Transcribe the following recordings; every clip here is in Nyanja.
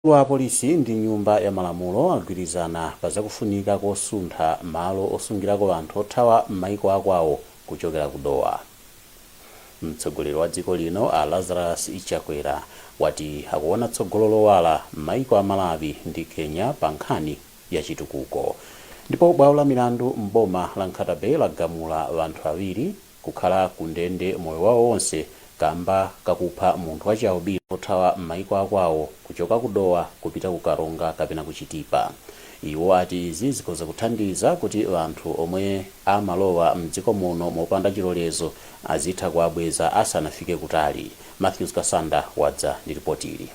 Wa apolisi ndi Nyumba ya Malamulo agwirizana pa zakufunika kosuntha malo osungirako anthu othawa m'maiko akwawo kuchokera ku Dowa. Mtsogoleri wa dziko lino a Lazarus Chakwera wati akuona tsogolo lowala m'maiko a Malawi ndi Kenya pa nkhani ya chitukuko. Ndipo bwalo la milandu m'boma la Nkhata Bay lagamula anthu awiri kukhala ku ndende moyo wawo wonse kamba kakupha munthu wachialubino othawa m'maiko akwawo kuchoka ku Dowa kupita ku Karonga kapena ku Chitipa. Iwo ati izi zikhoza kuthandiza kuti anthu omwe amalowa mdziko muno mopanda chilolezo azitha kuwabweza asanafike kutali. Matthews Kasanda wadza ndi ripoti ili.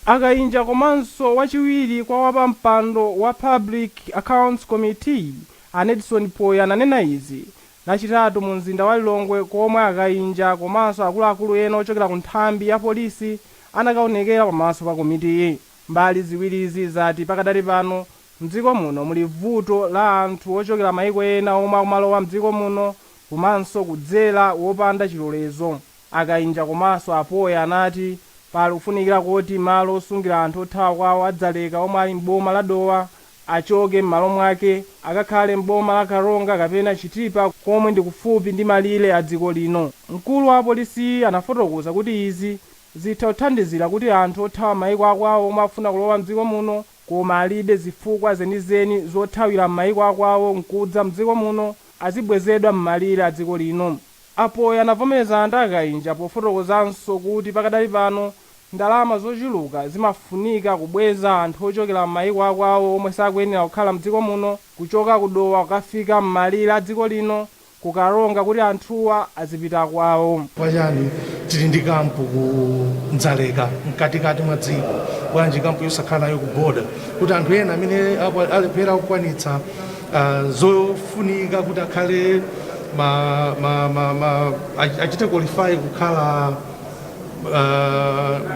A Kainja komanso wachiwiri kwa wapampando wa Public Accounts Committee a Nedson Poya ananena izi Lachitatu mu mzinda wa Lilongwe, komwe a Kainja komanso akuluakulu ena ochokera ku nthambi ya polisi anakaonekera pamaso pa komitiyi. Mbali ziwirizi zati pakadali pano mdziko muno muli vuto la anthu ochokera maiko ena omwe akumalowa mdziko muno komanso kudzera wopanda chilolezo. A Kainja komanso a Poya anati pali kufunikira koti malo osungira anthu othawa kwawo a Dzaleka omwe ali m'boma la Dowa achoke, m'malo mwake akakhale m'boma la Karonga kapena Chitipa, komwe ndi kufupi ndi malire a dziko lino. Mkulu wa apolisi anafotokoza kuti izi zitha kuthandizira kuti anthu othawa maiko akwawo omwe akufuna kulowa mdziko muno koma alibe zifukwa zenizeni zothawira m'maiko akwawo nkudza mdziko muno azibwezedwa m'malire a dziko lino. A Poya anavomerezana ndi a Kainja pofotokozanso kuti pakadali pano ndalama zochuluka zimafunika kubweza anthu ochokera m'maiko akwawo omwe sakuyenera kukhala mdziko muno kuchoka ku Dowa kukafika m'malire a dziko lino ku Karonga kuti anthuwa azipita kwawo. Wachani tili ndi camp ku Dzaleka, mkatikati mwa dziko? Bwanji camp yosakhala nayo ku border, kuti anthu ena amene alephera kukwanitsa zofunika kuti akhale achite qualify kukhala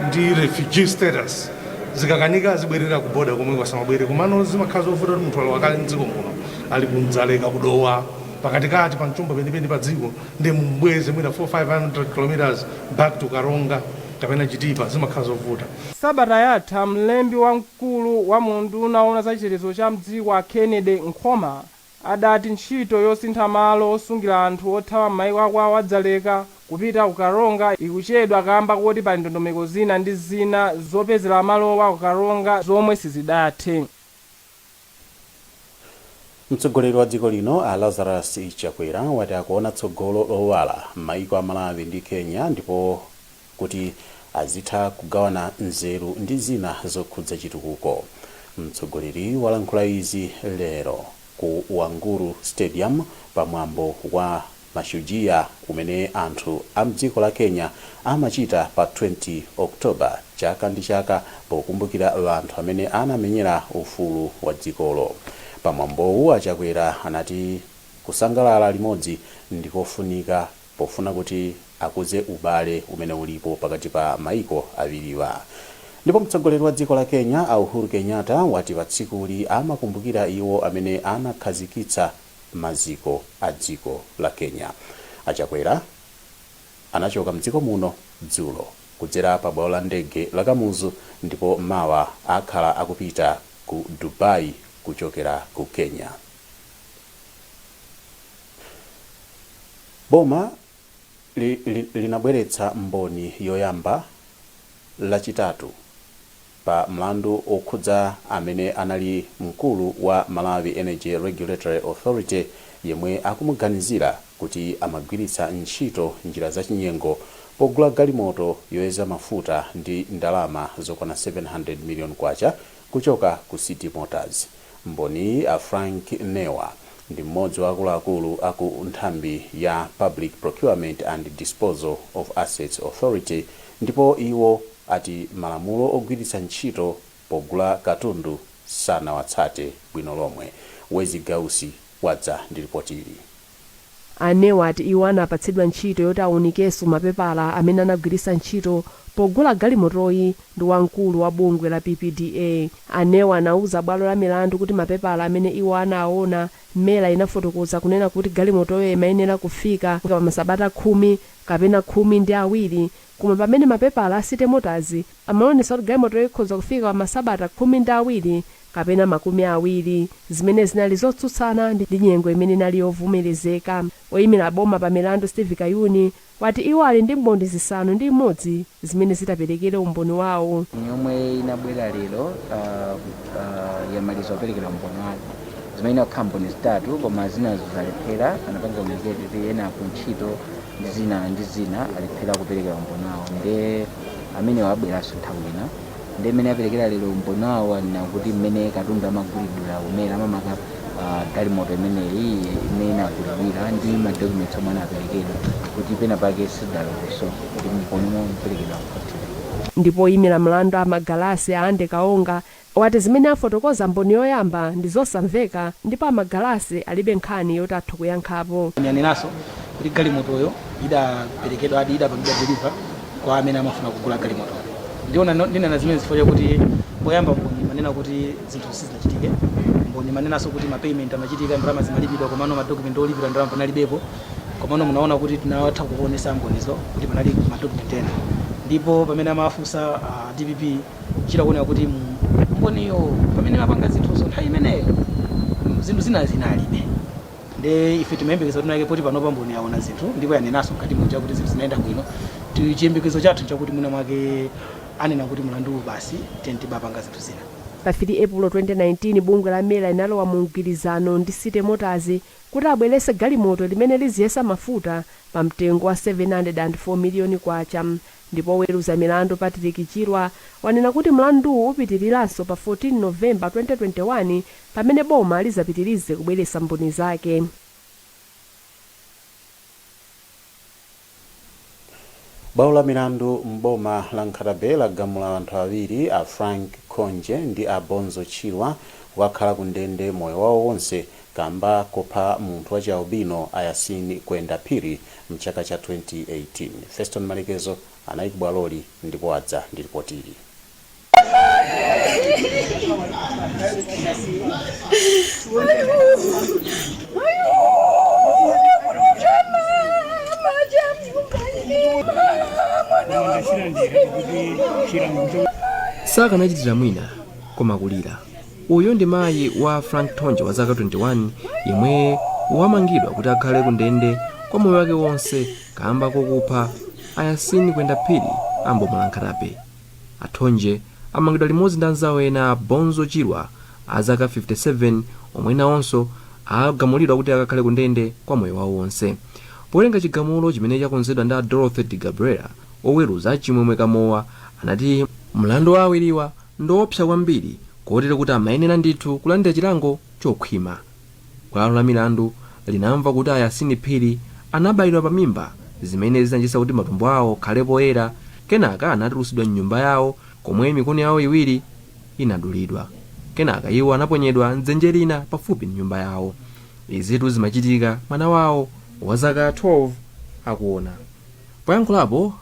ndi refugee status, zikakanika azibwerera ku border komwe kwasamabwere? Komano zimakhala zovuta kuti munthu alowa kale mdziko muno, ali ku Dzaleka, ku Dowa, pakatikati pa mchombo penipeni pa dziko, ndi mumbweze mwina 4 500 kilometers back to Karonga kapena Chitipa, zimakhala zovuta. Sabata yatha mlembi wamkulu wa unduna woona za chitetezo cha mdziko a Kennedy Nkhoma adati ntchito yosintha malo osungira anthu othawa m'maiko akwawo a Dzaleka kupita ku Karonga ikuchedwa kamba kuti pali ndondomeko zina ndi zina zopezera malowa ku Karonga zomwe sizidathe. Mtsogoleri wa dziko lino a Lazarus Chakwera wati akuona tsogolo lowala m'maiko a Malawi ndi Kenya, ndipo kuti azitha kugawana nzeru ndi zina zokhudza chitukuko. Mtsogoleri walankhula izi lero ku Wanguru Stadium pamwambo wa Mashujaa umene anthu a mdziko la Kenya amachita pa 20 October chaka ndi chaka pokumbukira anthu amene anamenyera ufulu wa dzikolo. Pamwambowu a Chakwera anati kusangalala limodzi ndikofunika pofuna kuti akuze ubale umene ulipo pakati pa maiko awiriwa. Ndipo mtsogoleri wa dziko la Kenya a Uhuru Kenyatta wati pa tsikuli amakumbukira iwo amene anakhazikitsa maziko a dziko la Kenya. A Chakwera anachoka mdziko muno dzulo kudzera pa bwalo la ndege la Kamuzu, ndipo mawa akhala akupita ku Dubai kuchokera ku Kenya. Boma linabweretsa mboni yoyamba Lachitatu pa mlandu okhudza amene anali mkulu wa Malawi Energy Regulatory Authority yemwe akumuganizira kuti amagwiritsa ntchito njira zachinyengo pogula galimoto yoyeza mafuta ndi ndalama zokwana 700 million kwacha kuchoka ku City Motors. Mboni a Frank Newa ndi mmodzi wa akuluakulu aku nthambi ya Public Procurement and Disposal of Assets Authority, ndipo iwo ati malamulo ogwiritsa ntchito pogula katundu sanawatsate bwino lomwe. Wezi Gausi wadza ndi ripoti ili. Anewa ati iwo anapatsidwa ntchito yoti awunikenso mapepala amene anagwiritsa ntchito pogula galimotoyi ndi wamkulu wa bungwe la PPDA. Anewa anauza bwalo la milandu kuti mapepala amene iwo anaona, MERA inafotokoza kunena kuti galimotoyo imayenera kufika pa masabata 10 kapena 12, koma pamene mapepala a City Motors amaonesa kuti galimotoyo ikhoza kufika pa masabata 12 kapena 20, zimene zinali zotsutsana ndi nyengo imene inali yovomerezeka. Oyimira boma pa milandu Steve Kayuni wati iwo ali ndi mboni 6 zimene zitaperekere umboni wawo. Yomwe inabwera lero yamaliza kuperekera umboni wake, zimene kukhala mboni 3, koma zinazo zalephera. Anapanga communicate ena ku ntchito ndi zina ndi zina, alephera kuperekera umboni wawo, nde amene wabweranso nthawi ina. Ndi mmene aperekera lero umboni wawo, anena kuti mmene katundu amagulidwira kumene amamaka galimoto imeneyi imene inagulidwira ndi ma documents omwe anaperekedwa kuti pena pake sidalongosoke kuti umboni omwe uperekedwa mkhoti. Ndipo oyimira mlandu amagalasi a Ande Kaonga wati zimene afotokoza mboni yoyamba ndi zosamveka, ndipo amagalasi alibe nkhani yoti atha kuyankhapo. Yanenaso kuti galimotoyo idaperekedwa adi, idapangidwa deliver kwa amene amafuna kugula galimotoyo. Ndiona ndinena zimene zifukwa chakuti poyamba mboni manena kuti zinthu sizinachitike. Mboni manenanso kuti ma payment amachitika, ndalama zimalipidwa, komano ma document olipira ndalama panalibepo. Komano munaona kuti tinawatha kuonesa mbonizo kuti panali ma document ena, ndipo pamene amafunsa DPP chita kuoneka kuti mboniyo pamene amapanga zinthuzo nthawi imeneyo zinthu zina zinalibe. Nde ife timayembekeza kuti nake poti panopa mboni yaona zinthu ndipo yanenanso mkati muja kuti zinthu zinaenda bwino, chiyembekezo chathu nchakuti mwina mwake anena kuti mlanduwu basi, tibapanga zinthu zina. Pa 3 Epulo 2019 bungwe la MERA linalowa mu mgwirizano ndi City Motors kuti abwerese galimoto limene liziyesa mafuta pa mtengo wa 704 miliyoni kwacha. Ndipo weruza milandu Patrick Chirwa wanena kuti mlanduwu upitiriranso pa 14 Novemba 2021 pamene boma lizapitirize kubweresa mboni zake. Bwalo la milandu m'boma la Nkhata Bay lagamula anthu awiri, a Frank Khonje ndi a Bonzo Chirwa, kukakhala ku ndende moyo wawo wonse kamba kopha munthu wa chialubino a Yasin Kwenda Phiri mchaka cha 2018. Feston Malekezo anali ku bwaloli ndipo adza ndi ripotili. Sakanachitira mwina koma kulira. Uyu ndi mayi wa Frank Thonje wa zaka 21 yemwe wamangidwa kuti akhale ku ndende kwa moyo wake wonse kamba kokupha Ayasini Kwenda Phiri amboma la Nkhata Bay. Athonje amangidwa limodzi ndi anzawo ena a Bonzo Chirwa a zaka 57 omwe nawonso agamulidwa kuti akakhale ku ndende kwa moyo wawo wonse. Powerenga chigamulo chimene chakonzedwa ndi a Dorothy de Gabriela, oweruza Chimwemwe Kamowa anati mlandu wa awiriwa ndiwoopsa kwambiri kotero kuti amayenera ndithu kulandira chilango chokhwima. Bwalo la milandu linamva kuti Ayasini Phiri anabayidwa pamimba zimene zinachititsa kuti matumbo awo akhale poyera, kenaka anatulutsidwa mnyumba yawo komwe mikono yawo iwiri inadulidwa. Kenaka iwo anaponyedwa mdzenje lina pafupi ndi nyumba yawo. Izitu zimachitika mwana wawo wa zaka 12 akuona. Poyankhulapo,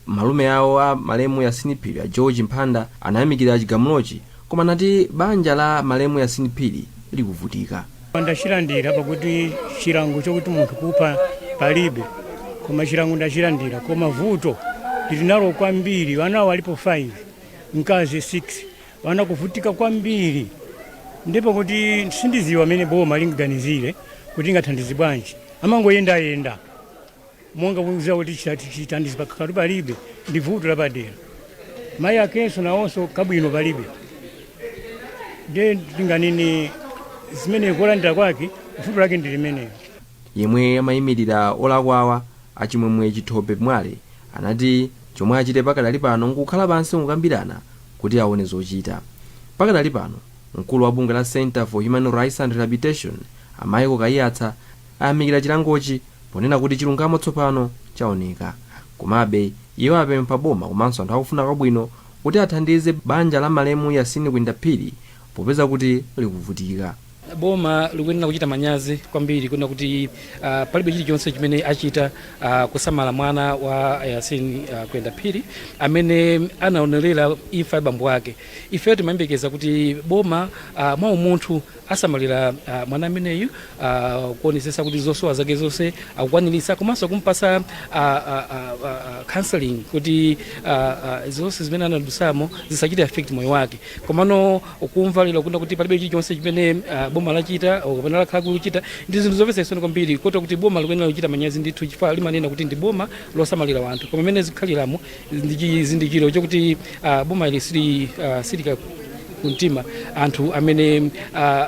malume awo a malemu Yasini Phiri a George Mphanda anayamikira chigamulochi koma anati banja la malemu Yasini Phiri likuvutika. Ndachilandira pakuti chilango chokuti munthu kupha palibe, koma chilango ndachilandira, koma vuto lilinalo kwambiri. Vana walipo 5, mkazi 6, vana kuvutika kwambiri, ndipo kuti sindiziwa amene boma lingaganizire kuti ingathandize bwanji. Amangoyendayenda monga kuziwa kuti chithandizo pakakatu palibe, ndi vuto lapadera. Mayi akenso nawonso kabwino palibe, ndiye ndinganene zimene kulandira kwake vuto lake ndi limenelo. Yemwe amayimirira olakwawa Achimwemwe Chithope Mwale anati chomwe achite pakadali pano nkukhala pansi nkukambirana kuti aone zochita. Pakadali pano mkulu wa bungwe la Center for Human Rights and Rehabilitation a Michael Kaiyatsa ayamikira chilangochi ponena kuti chilungamo tsopano chaoneka. Komabe iwo apempha boma komanso anthu akufuna kwabwino kuti athandize banja la malemu Yasini Kwenda Phiri popeza kuti likuvutika. Boma likuyenera kuchita manyazi kwambiri kuona kuti palibe chilichonse chimene achita kusamala mwana wa Yasin Kuyenda Phiri amene anaonerera imfa ya bambo ake. Ifeyo timayembekeza kuti boma mwa umunthu asamalira mwana ameneyu, kuonetsetsa kuti zosowa zake zonse akukwaniritsa, komanso kumpasa counseling kuti zonse zimene anadusamo zisachite affect moyo wake. Komano kumva lero kuna kuti palibe chilichonse chimene boma lachita kapena lakhala kuchita ndi zinthu zomvetsa chisoni kwambiri, kotero kuti boma likuyenera kuchita manyazi ndithu, chifukwa limanena kuti ndi boma losamalira wanthu, koma imene zikukhaliramo ndi chizindikiro chokuti boma ili silika kumtima anthu amene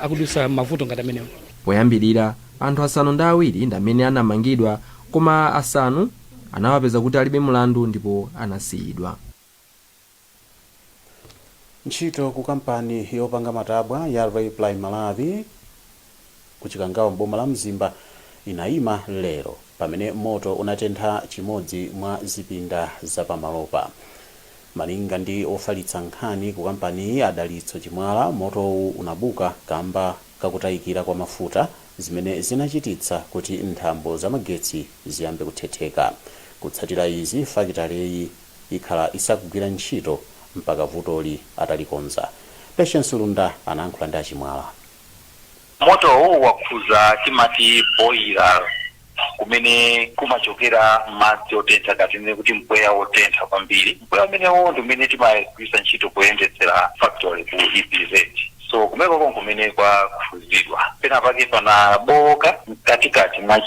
akudusa mavuto ngati amenewo. Poyambirira anthu 7 ndi amene anamangidwa, koma asanu anawapeza kuti alibe mulandu ndipo anasiyidwa. Ntchito ku kampani yopanga matabwa ya Raiply Malawi kuchikangawa mboma la Mzimba inayima lero pamene moto unatentha chimodzi mwa zipinda zapamalopa. Malinga ndi ofalitsa nkhani ku kampaniyi, Adalitso Chimwala, motowu unabuka kamba kakutayikira kwa mafuta, zimene zinachititsa kuti nthambo zamagetsi ziyambe kuthetheka. Kutsatira izi, fakitaleyi ikhala isakugwira ntchito mpaka vutoli atalikonza. Patience Lunda anayankhula ndi Achimwala. Motowu wakhuza timati boiler, kumene kumachokera madzi otentha, katinene kuti mpweya wotentha kwambiri. Mpweya umenewo ndi umene timagwiritsa ntchito kuyendetsera factory ku EPZ. So kumekoko kumene kwakhuzidwa, pena pake panabowoka mkatikati mwa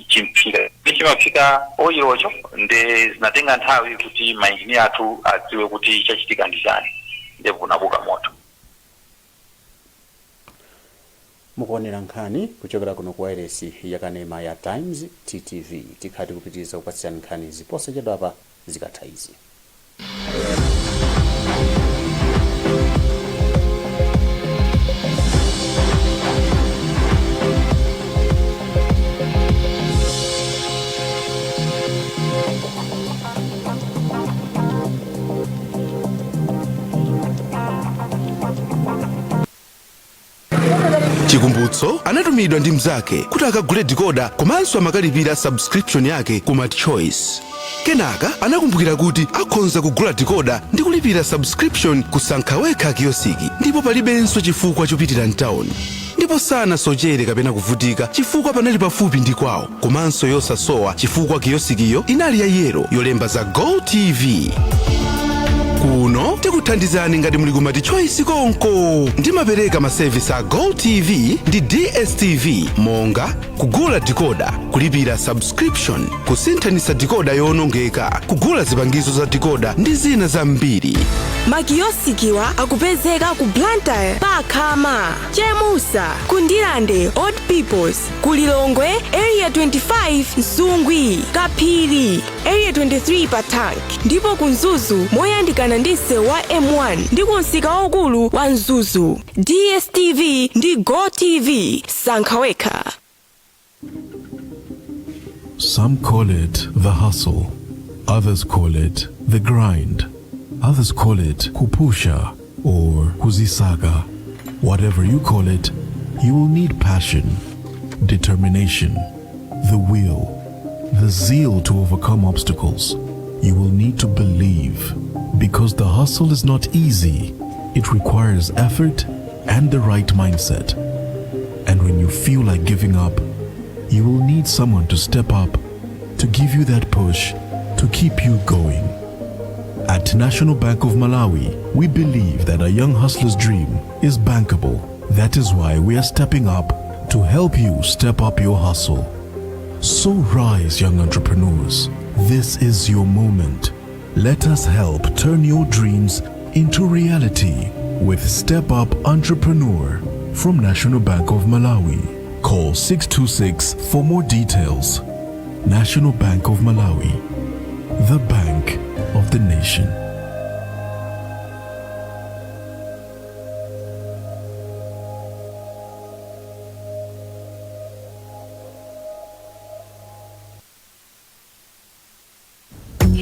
chimphika chimaphika oilocho, nde zinatenga nthawi kuti mainjiniya athu adziwe kuti chachitika ndi chani, ndipo kunabuka moto. Mukuonera nkhani kuchokera kuno ku wailesi yakanema ya Times TTV. Tikhala tikupitiriza kupatsirani nkhanizi posachedwapa zikatha izi. Chikumbutso anatumidwa ndi mnzake kuti akagule decoder komanso amakalipira subscription yake ku MultiChoice. Kenaka anakumbukira kuti akhonza kugula decoder ndi kulipira subscription kusankha wekha kiyosiki, ndipo palibenso chifukwa chopitira mtawuni, ndipo sanasochere kapena kuvutika chifukwa panali pafupi ndi kwawo, komanso yosasowa chifukwa kiyosikiyo inali ya yellow yolemba za Go TV. Kuno tikuthandizani ngati muli ku MultiChoice konko. Ndimapereka masevisi a Go TV ndi DStv monga kugula decoder, kulipira subscription, kusinthanitsa decoder yowonongeka, kugula zipangizo za decoder ndi zina zambiri. Makiyosikiwa akupezeka ku Blantyre Pakhama, Chemusa, ku Ndirande Old Peoples, ku Lilongwe Area 25, Nsungwi, Kaphiri, Area 23 pa Tank, ndipo ku Mzuzu moyandikana ndi msewu wa M1 ndi ku msika waukulu wa Mzuzu. DStv ndi Go TV, sankha wekha. Some call it the hustle, others call it the grind, others call it kupusha or kuzisaka. Whatever you call it, you will need passion, determination, the will, the zeal to overcome obstacles. You will need to believe, because the hustle is not easy. It requires effort and the right mindset. And when you feel like giving up, you will need someone to step up, to give you that push, to keep you going. At National Bank of Malawi, we believe that a young hustler's dream is bankable. That is why we are stepping up to help you step up your hustle. So rise, young entrepreneurs. This is your moment. Let us help turn your dreams into reality with Step Up Entrepreneur from National Bank of Malawi. Call 626 for more details. National Bank of Malawi, the bank of the nation.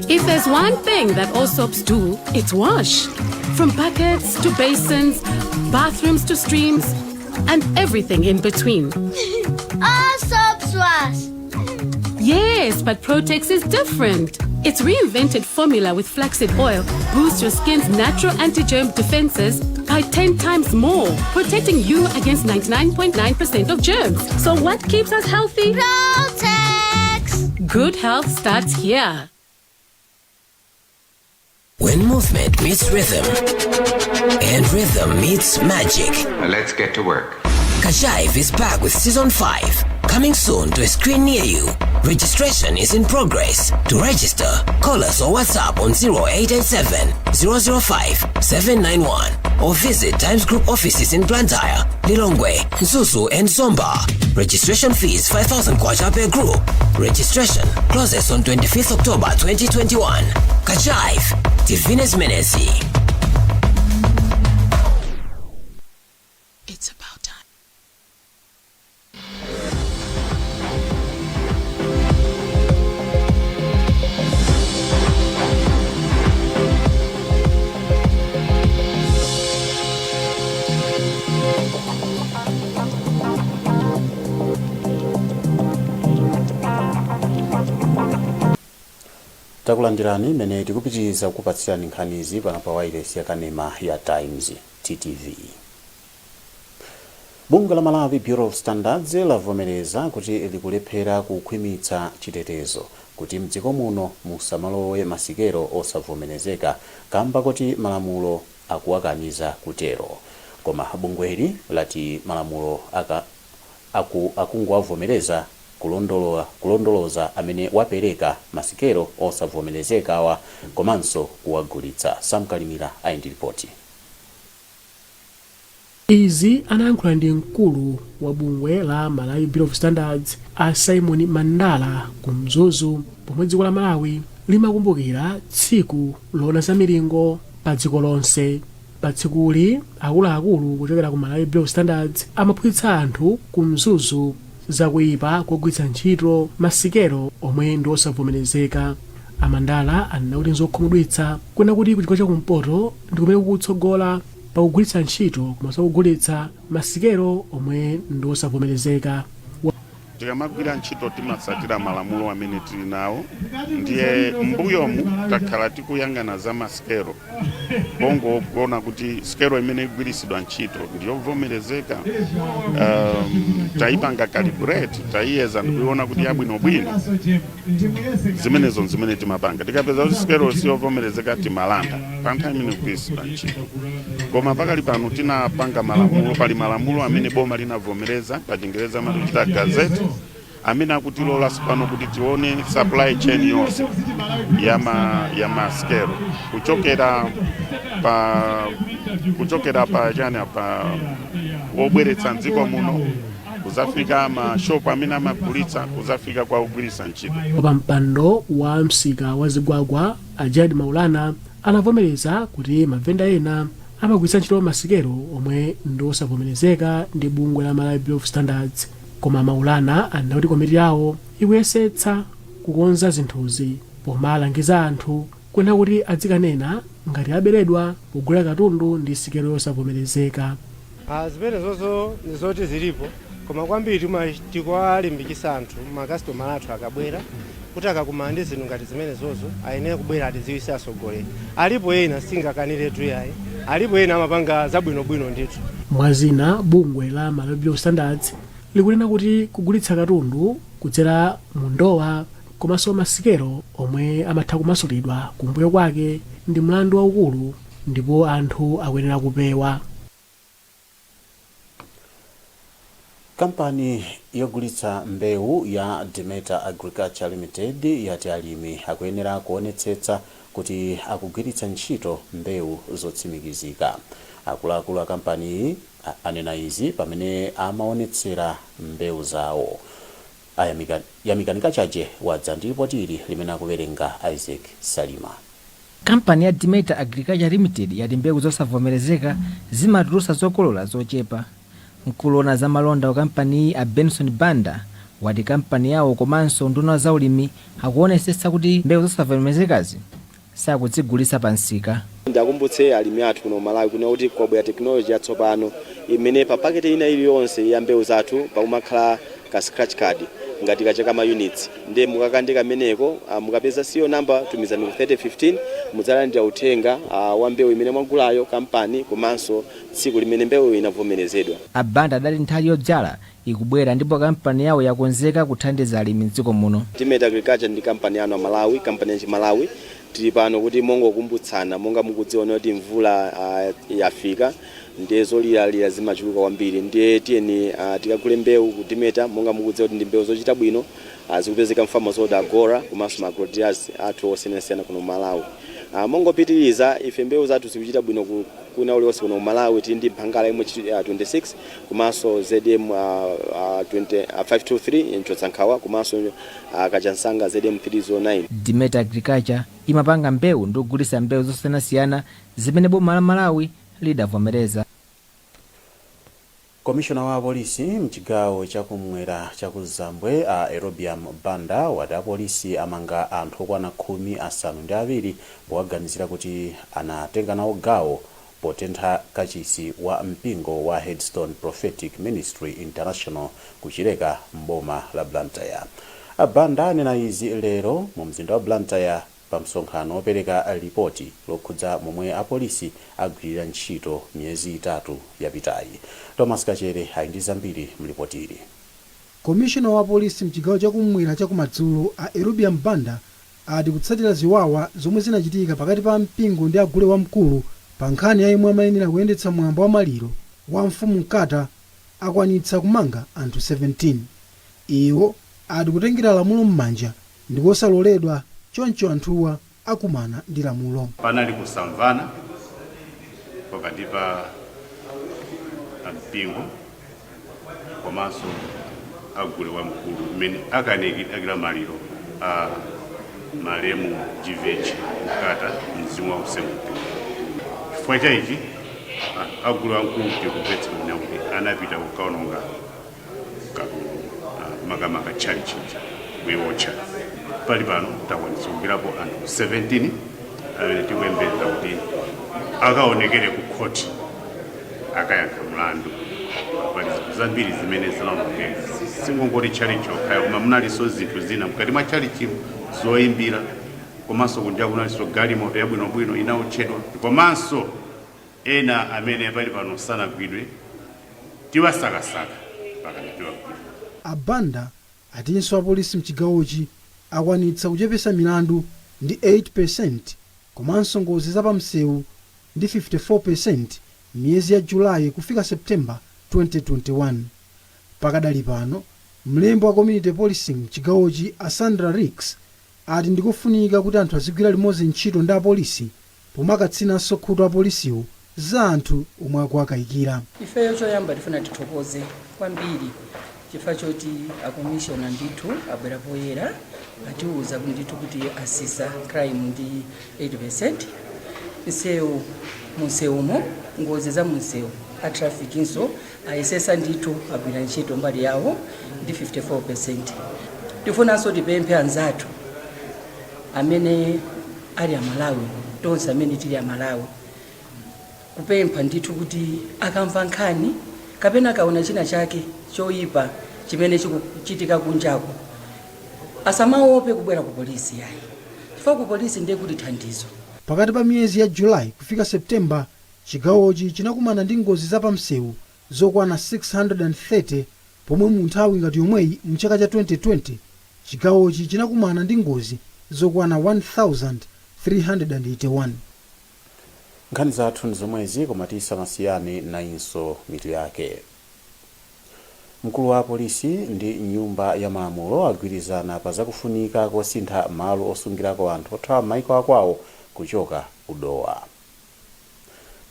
If there's one thing that all soaps do, it's wash. From buckets to basins, bathrooms to streams, and everything in between. All soaps wash. Yes, but Protex is different. Its reinvented formula with flaxseed oil boosts your skin's natural anti-germ defenses by 10 times more, protecting you against 99.9% of germs. So what keeps us healthy? Protex. Good health starts here. When movement meets rhythm, and rhythm meets magic. Let's get to work. Kashif is back with season 5, coming soon to a screen near you. Registration is in progress. To register, call us or WhatsApp on 0887 005 791 or visit Times Group offices in Blantyre, Lilongwe, Mzuzu and Zomba. Registration fees 5,000 kwacha per group. Registration closes on 25th October 2021. Kashif, Tivine Zimenezi. It's about time. Takulandirani mene tikupitiriza kukupatsirani nkhanizi pano pa wailesi yakanema ya Times, TTV. Bungwe la Malawi Bureau of Standards lavomereza kuti likulephera kukhwimitsa chitetezo kuti mdziko muno musamalowe masikelo osavomerezeka kamba kuti malamulo akuwakaniza kutero. Koma bungweli lati malamulo aka akungowavomereza kulondoloza amene wapereka masikelo osavomerezekawa komanso kuwagulitsa. Samkalimira ayi ndi ripoti. Izi anayankhula ndi mkulu wa bungwe la Malawi Bureau of Standards, a Simon Mandala, ku Mzuzu, pomwe dziko la Malawi limakumbukira tsiku loona za milingo pa dziko lonse. Pa tsikuli, akuluakulu kuchokera ku Malawi Bureau of Standards amaphunzitsa anthu ku Mzuzu zakuyipa kogwiritsa ntchito masikelo omwe ndi osavomerezeka. Amandala anena kuti nzokhumudwitsa kuona kuti kuchigawo chakumpoto ndi kumene kukutsogola pakugwiritsa ntchito komanso kugulitsa masikelo omwe ndi osavomerezeka. Tikamagwira ntchito timatsatira malamulo amene tili nawo. Ndiye mbuyomu takhala tikuyang'ana za masikelo pongoona kuti sikelo imene igwiritsidwa ntchito ndiyovomerezeka, tayipanga calibrate, tayiyeza ndikuiona kuti yabwinobwino. Zimenezo zimene timapanga. Tikapeza kuti sikelo siyovomerezeka, timalanda pa nthawi imene ikugwiritsidwa ntchito. Koma pakali pano tinapanga malamulo, pali malamulo amene boma linavomereza, pa Chingereza amatichita gazette, amene akutilola pano kuti tione supply chain yonse ya masikelo kuchokera pa chani, pa wobweretsa mdziko muno, kuzafika mashopu amene amagulitsa, kuzafika kwa ogwiritsa ntchito. Pa mpando wa msika wa Zigwagwa, Ajad Maulana, anavomereza kuti mavenda ena amagwiritsa ntchito masikelo omwe ndi osavomerezeka ndi bungwe la Malawi Bureau of Standards. Koma Maulana anena kuti komiti yawo ikuyesetsa kukonza zinthuzi pomalangiza anthu kuena kuti adzikanena ngati aberedwa pogula katundu ndi sikelo yosavomerezeka. Zimene zozo ndi zoti zilipo, koma kwambiri tikuwalimbikisa anthu, makasitomala athu akabwera, kuti akakumana ndi zinthu ngati zimene zozo ayenera kubwera atidziwise atsogoleri. Alipo ena, singakaniretu yayi, alipo ena amapanga zabwinobwino ndithu. Mwazina, bungwe la Malawi Bureau of Standards likunena kuti kugulitsa katundu kudzera mu ndowa komanso masikelo omwe amatha kumasulidwa kumbuyo kwake ndi mlandu waukulu, ndipo anthu akuyenera kupewa. Kampani yogulitsa mbewu ya Demeter Agriculture Limited yati alimi akuyenera kuonetsetsa kuti akugwiritsa ntchito mbewu zotsimikizika. Akuluakulu a kampaniyi anena izi pamene amaonetsera mbewu zawo. Yamikani Kachaje wadza ndi ripoti ili limene akuwerenga Isaac Salima. Kampani ya Demeter Agriculture Limited yati mbewu zosavomerezeka zimatulutsa zokolola zochepa. Mkulu woona za malonda wa kampaniyi, a Benson Banda, wati kampani yawo komanso nduna za ulimi akuonetsetsa kuti mbewu zosavomerezekazi sakudzigulitsa pa msika. Ndakumbutse alimi athu kuno Malawi kuno kuti kwabwera technology yatsopano imene pa paketi ina iliyonse ya mbewu zathu pakumakhala ka scratch card ngati kachaka ma units, ndiye mukakandi kameneko mukapeza serial number, tumizani ku 3015, mudzalandira uthenga wa mbewu imene mwagulayo, kampani komanso tsiku limene mbewu inavomerezedwa. A Banda adati nthawi yodzala ikubwera ndipo kampani yawo yakonzeka kuthandiza alimi mdziko muno. Demeter Agriculture ndi kampani yanu Malawi, kampani ya Malawi. Tili pano kuti mongokumbutsana, monga mukudziwa kuti mvula yafika, ndiye zoliralira zimachuluka kwambiri, ndiye tiyeni tikagule mbewu ku Demeter. Monga mukudziwa kuti ndi mbewu zochita bwino, zikupezeka m'Farmers World, Agora komanso ma agrodealers athu osiyanasiyana kuno Malawi. Mongopitiriza, ife mbewu zathu zikuchita bwino kuna uliwonse kuno Malawi. Tili ndi mphangala imwe 26 komanso ZM 20, 523 mchotsankhawa komanso kachansanga ZM 309. Demeter Agriculture imapanga mbewu ndi kugulitsa mbewu zosiyanasiyana zimene boma la Malawi lidavomereza. Komishona wa apolisi mchigawo chakumwera chakuzambwe a Erobiam Banda wati apolisi amanga anthu okwana 17 powaganizira kuti anatenga nawo gawo potentha kachisi wa mpingo wa Headstone Prophetic Ministry International kuchileka mboma la Blantyre. A Banda anena izi lero mu mzinda wa Blantyre pa msonkhano wopereka ripoti lokhudza momwe apolisi agwirira ntchito miyezi 3 yapitayi. Thomas Kachere ali ndi zambiri mlipotili. Komishona wa polisi mchigawo chakumwera chakumadzulo a Erubiam Banda ati kutsatira ziwawa zomwe zinachitika pakati pa mpingo ndi agule wamkulu pa nkhani ya yemwe amayenera kuyendetsa mwambo wa maliro wa mfumu Mkata, akwanitsa kumanga anthu 17. Iwo ati kutengera lamulo m'manja ndi kosaloledwa, choncho anthuwa akumana ndi lamulo. Panali kusamvana pakati pa mpingo komanso agule wamkulu mmene akanikira maliro a malemu GVH Mkata, mzimu wa usemute. Chifukwa cha ichi, agule wamkulu tikupetsa kunena kuti anapita kukaononga katundu, makamaka tchalitchi kuiwotcha. Pali pano takwanitsa kugwirapo anthu 17 amene tikuyembekeza kuti akaonekere ku khoti, akayankha mlandu. Pali zinthu zambiri zimene zinaonongeka, singongoti tchalitchi okhayo, koma munalinso zinthu zina mkati mwa tchalitchi zoyimbira, komanso kunja kunalinso galimoto yabwinobwino inaotchedwa, komanso ena amene pali pano sanagwidwe, tiwasakasaka pakana tiwagwidwe. A Banda atinso apolisi mchigawochi akwanitsa kuchepesa milandu ndi 8% komanso ngozi zapamsewu ndi 54% miyezi ya Julayi kufika Septemba 2021. Pakadali pano, mlembi wa community policing mchigawochi a Sandra Ricks ati ndikofunika kuti anthu azigwira limodzi ntchito ndi apolisi pomakatsinanso khutu apolisiwo za anthu omwe akuwakayikira. Ifeyo choyamba tifuna tithokoze kwambiri chifukwa choti akomishona ndithu abwera poyera, atiuza ndithu kuti asisa crime ndi 8%, msewu, munsewumo ngozi za munsewu, a traffic nso ayesesa ndithu, agwira ntchito mbali yawo ndi 54%. Tifunanso tipemphe anzathu amene ali Amalawi, tonse amene tili Amalawi, kupempha ndithu kuti akamva nkhani kapena akaona china chake choyipa chimene chikuchitika kunjako, asamaope kubwera ku polisi yayi, chifukwa ku polisi ndiye kuti thandizo. Pakati pa miyezi ya Julayi kufika Septemba, chigawochi chinakumana ndi ngozi zapamsewu zokwana 630, pomwe mu nthawi ngati yomweyi mchaka cha 2020 chigawochi chinakumana ndi ngozi zokwana 1381. Nkhani zathu ndi zomwezi, koma tisanasiyane nayinso mitu yake. Mkulu wa apolisi ndi nyumba ya malamulo agwirizana pa zakufunika kosintha malo osungirako anthu othawa m'maiko akwawo kuchoka ku Dowa.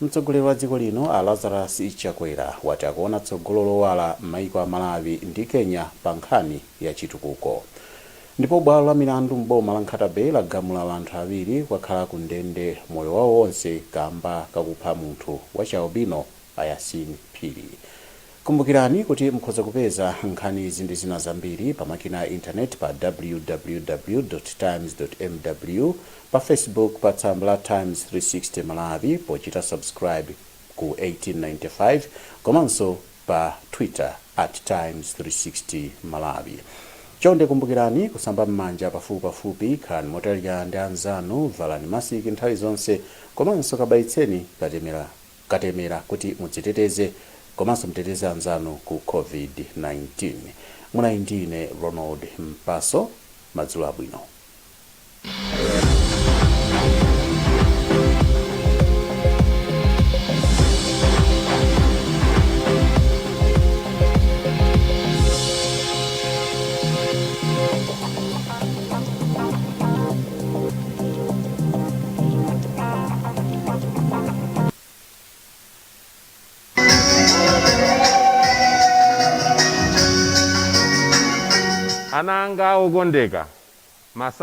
Mtsogoleri wa dziko lino a Lazarus Chakwera wati akuona tsogolo lowala m'maiko a Malawi ndi Kenya pa nkhani ya chitukuko. Ndipo bwalo la milandu m'boma la Nkhata Bay lagamula anthu awiri kukakhala ku ndende moyo wawo wonse kamba kakupha munthu wa chialubino a Yasin Phiri. Kumbukirani kuti mukhoza kupeza nkhani izi ndi zina zambiri pa makina a intaneti pa www times mw, pa Facebook pa tsamba la Times 360 Malawi pochita subscribe ku 1895, komanso pa Twitter at Times 360 Malawi. Chonde kumbukirani kusamba m'manja pafupipafupi, khalani motalika ndi anzanu, valani masiki nthawi zonse, komanso kabayitseni katemera, katemera kuti mudziteteze komanso muteteze anzanu ku COVID-19. Munali ndi ine Ronald Mpaso. Madzulo abwino. Ana anga okondeka, masa